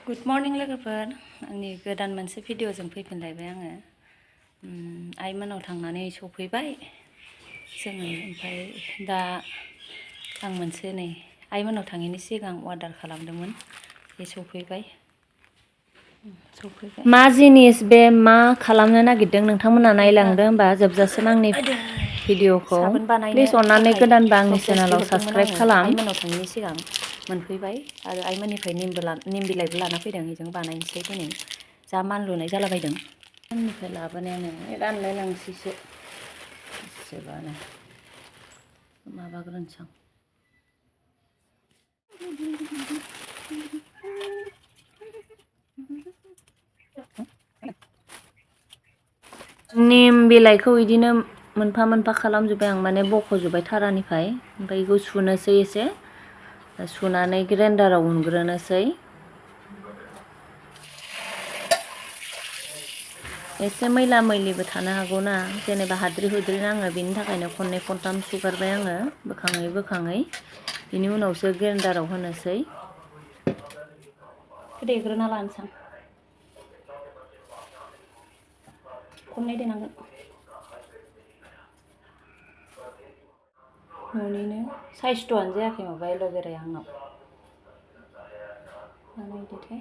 good morning लोगोफोर आंनि गोदान मोनसे भिडिअजों फैफिनलायबाय आङो आइमोनाव थांनानै सफैबाय जोङो ओमफ्राय दा आं मोनसे नै आइमोनाव थाङैनि सिगां अर्डार खालामदोंमोन बे सफैबाय मा जिनिस बे मा खालामनो नागिरदों नोंथांमोना नायलांदो होमबा जोबजासिम आंनि भिडिअखौ प्लिज अननानै गोदानबा आंनि चेनेलाव साबस्क्राइब खालाम आइमोनाव थाङैनि सिगां मोनफैबाय आरो आइमोननिफ्राय निम बिलाइबो लाना फैदों बेजों बानायनोसै दिनै जा मानलुनाय जालाबायदों आंनिफ्राय लाबोनायानो रानलाय लांसैसो एसेबानो माबाग्रोनोसै आं निम बिलाइखौ बिदिनो मोनफा मोनफा खालामजोब्बाय आं माने बख'जोब्बाय थारानिफ्राय ओमफ्राय बेखौ सुनोसै एसे सुनानै ग्राइन्डाराव उनग्रोनोसै एसे मैला मैलिबो थानो हागौ ना जेनेबा हाद्रि हुद्रि नाङो बेनि थाखायनो खननै खनथाम सुगारबाय आङो बोखाङै बेनि उनावसो ग्राइन्डाराव होनोसै देग्रोना लानोसै आं खननै देनांगोन न'निनो साइसथ'आनो जायाखै माबा एल'भेराया आंनाव बानायदोथाय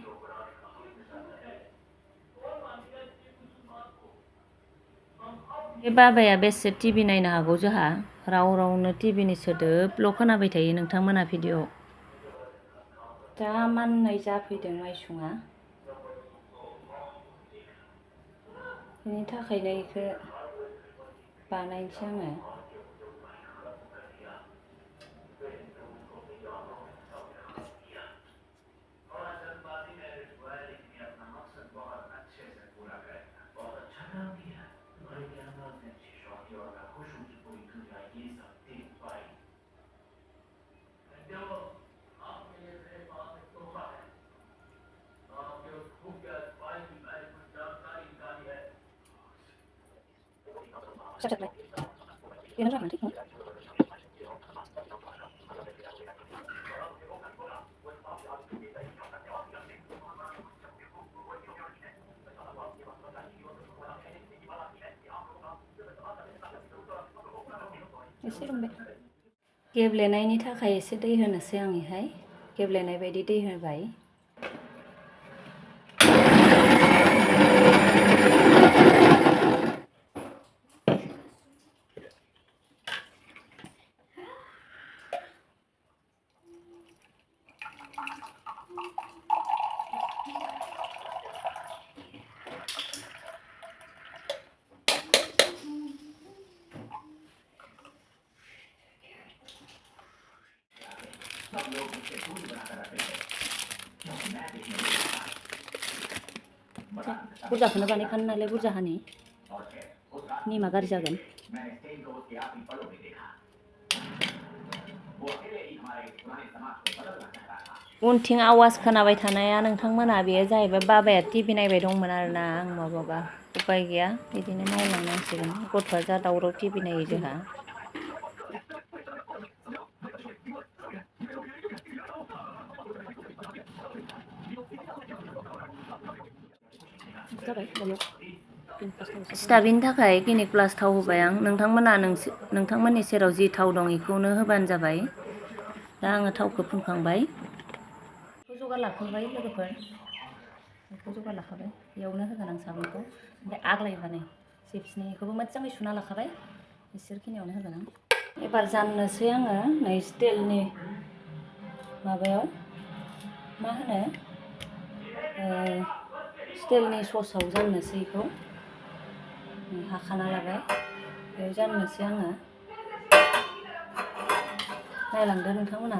बे बाबाया बेसे टिभि नायनो हागौ जोंहा राव रावनो टिभिनि सोदोबल' खोनाबाय थायो नोंथांमोना भिडिअ दा माननाय जाफैदों माइसुङा बेनि थाखायनो बेखौ बानायनोसै आङो एसे रुंबाय गेब्लेनायनि थाखाय एसे दै होनोसै आं बेहाय गेब्लेनाय बायदि दै होबाय बुरजाखौनो बानायखानो नालाय बुरजा हानि निमा गाज्रि जागोन उनथिं आवाज खोनाबाय थानाया नोंथांमोना बेयो जाहैबाय बाबाया टिभि नायबाय दंमोन आरोना आं माबाबा उपाय गैया बिदिनो नायलांनांसिगोन गथ'आ जा दावराव टिभि नायो जोंहा सिथाबैनि थाखाय क्लिनिक प्लास थाव होबाय आं नोंथांमोननि सेराव जि थाव दं बेखौनो होबानो जाबाय दा आङो थावखौ फुनखांबाय बेखौ जगार लाखांबाय लोगोफोर बेखौ जगार लाखाबाय बेयावनो होगोन आं साबोनखौ ओमफ्राय आग्लायबा नै चिप्सनिखौबो मोजाङै सुना लाखाबाय बिसोरखिनियावनो होगोन आं एबार जाननोसै आङो नै स्टिलनि माबायाव मा होनो स्टिलनि ससाव जाननोसै बेखौ हाखाना लाबाय बेयाव जाननोसै आङो नायलांदो नोंथांमोना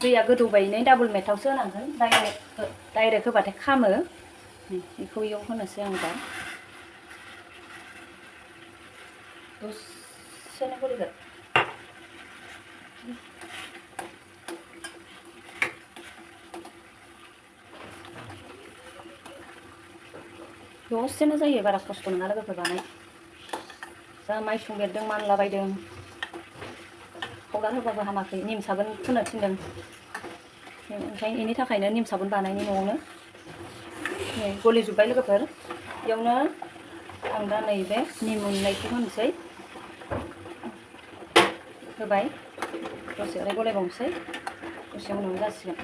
दैया गोदौबायनै डाबल मेथावसो होनांगोन डाइरेक्ट होबाथाय खामो बेखौ इयाव होनोसै आं दा दसेनो गलिगोन दसेनो जायो बारा खस्थ' नङा लोगोफोर बानाय जा माइसुं बेरदों मानलाबायदों हगार होबाबो हामाखै निम साबोन फुननो थिनदों ओंखायनो बेनि थाखायनो निम साबोन बानायनि न'आवनो गलिजोब्बाय लोगोफोर बेयावनो आं दा नैबे निम मोननायखौ होनोसै होबाय दसे ओरै गलायबावनोसै दसे उनावनो जासिगोन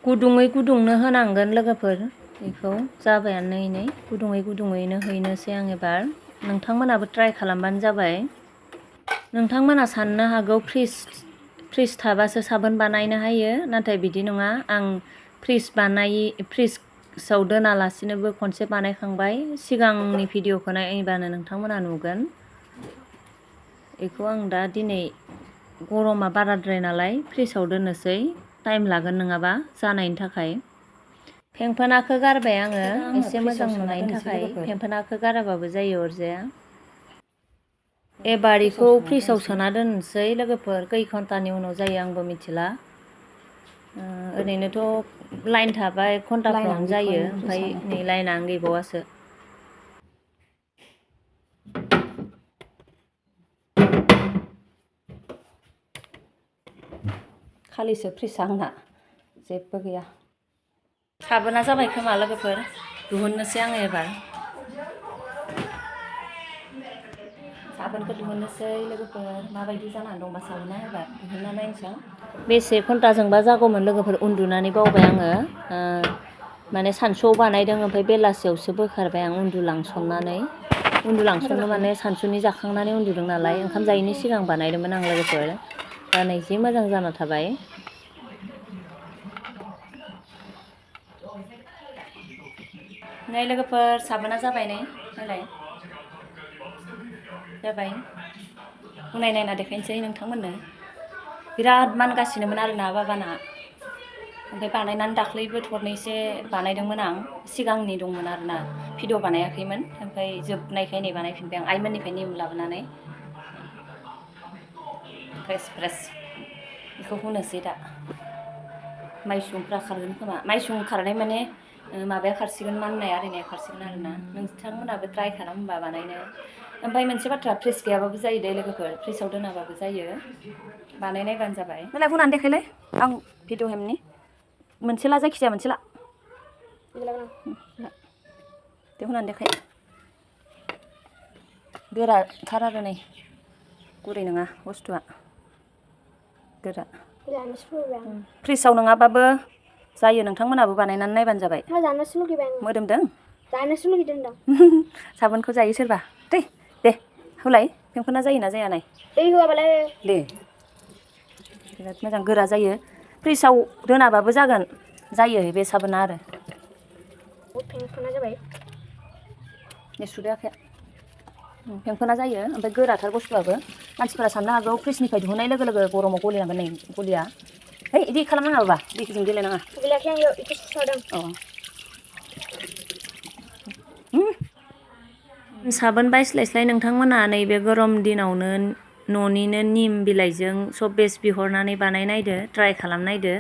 गुदुङै गुदुंनो होनांगोन लोगोफोर बेखौ जाबायानो नै गुदुङै गुदुङैनो हैनोसै आं एबार नोंथांमोनाबो ट्राइ खालामबानो जाबाय नोंथांमोना साननो हागौ फ्रिज थाबासो साबोन बानायनो हायो नाथाय बिदि नङा आं फ्रिजआव दोनालासिनोबो खनसे बानायखांबाय सिगांनि भिडिअखौ नायबानो नोंथांमोना नुगोन बेखौ आं दा दिनै गरमा बाराद्राय नालाय फ्रिजआव दोननोसै टाइम लागोन नङाबा जानायनि थाखाय फेंफोनाखौ गारबाय आङो एसे मोजां नुनायनि थाखाय फेंफोनाखौ गाराबाबो जायो अरजाया एबार बेखौ फ्रिजआव सोना दोननोसै लोगोफोर खै घन्टानि उनाव जायो आंबो मिथिला ओरैनोथ' लाइन थाबाय घन्टाफ्रावनो जायो ओमफ्राय नै लाइनानो गैबावासो खालिसो फ्रिजआ आंना जेबो गैया साबोना जाबाय खोमा लोगोफोर दिहुननोसै आङो एबार साबोनखौ दिहुननोसै लोगोफोर माबायदि जानानै दंबा साबोना एबार दिहुनना नायनोसै बेसे घन्टाजोंबा जागौमोन लोगोफोर उन्दुनानै बावबाय आङो माने सानसुआव बानायदों ओमफ्राय बेलासियावसो बोखारबाय आं उन्दुलांसननो माने सानसुनि जाखांनानै उन्दुदों नालाय ओंखाम जायैनि सिगां बानायदोंमोन आं लोगोफोर दा नै जि मोजां जाना थाबाय नै लोगोफोर साबोना जाबाय नै नायलाय जाबाय उनाय नायना देखायनोसै नोंथांमोननो बिराद मानगासिनोमोन आरोना बाबाना ओमफ्राय बानायनानै दाख्लैबो थरनैसे बानायदोंमोन आं सिगांनि दंमोन आरोना भिडिअ बानायाखैमोन ओमफ्राय जोबनायखाय नै बानायफिनबाय आं आइमोननिफ्राय निम लाबोनानै फ्रेस बेखौ होनोसै दा माइसुंफ्रा खारगोन खोमा माइसुं खारनाय माने माबाया खारसिगोन माननाय आरिनाया खारसिगोन आरोना नोंथांमोनाबो ट्राइ खालाम होनबा बानायनो ओमफ्राय मोनसे बाथ्रा फ्रिज गैयाबाबो जायो दे लोगोफोर फ्रिजआव दोनाबाबो जायो बानायनायबानो जाबाय नालाय हुनानै देखायलाय आं भिडिअ हेमनि मोनसे ला जायखिजाया मोनसे ला दे हुनानै देखाय गोराथार आरो नै गुरै नङा बुस्थुआ गोरा फ्रिजआव नङाबाबो जायो नोंथांमोनाबो बानायनानै नायबानो जाबाय मोदोमदों साबोनखौ जायो सोरबा दे होलाय फेंफोना जायोना जाया नाय दे बिराद मोजां गोरा जायो फ्रिजआव दोनाबाबो जायो बे साबोना आरो दे सुदो आखाया फेंफोना जायो ओमफ्राय गोराथार बुस्थुआबो मानसिफोरा साननो हागौ फ्रिजनिफ्राय दिहुननाय लोगो लोगो गरमाव गलिनांगोन नै गलिया है इदि खालामनाङा बाबा दैजों गेलेनाङा साबोन बायस्लायस्लाय नोंथांमोना नैबे गरम दिनावनो न'निनो निम बिलाइजों सब बेस बिहरनानै बानायनायदो ट्राइ खालामनायदो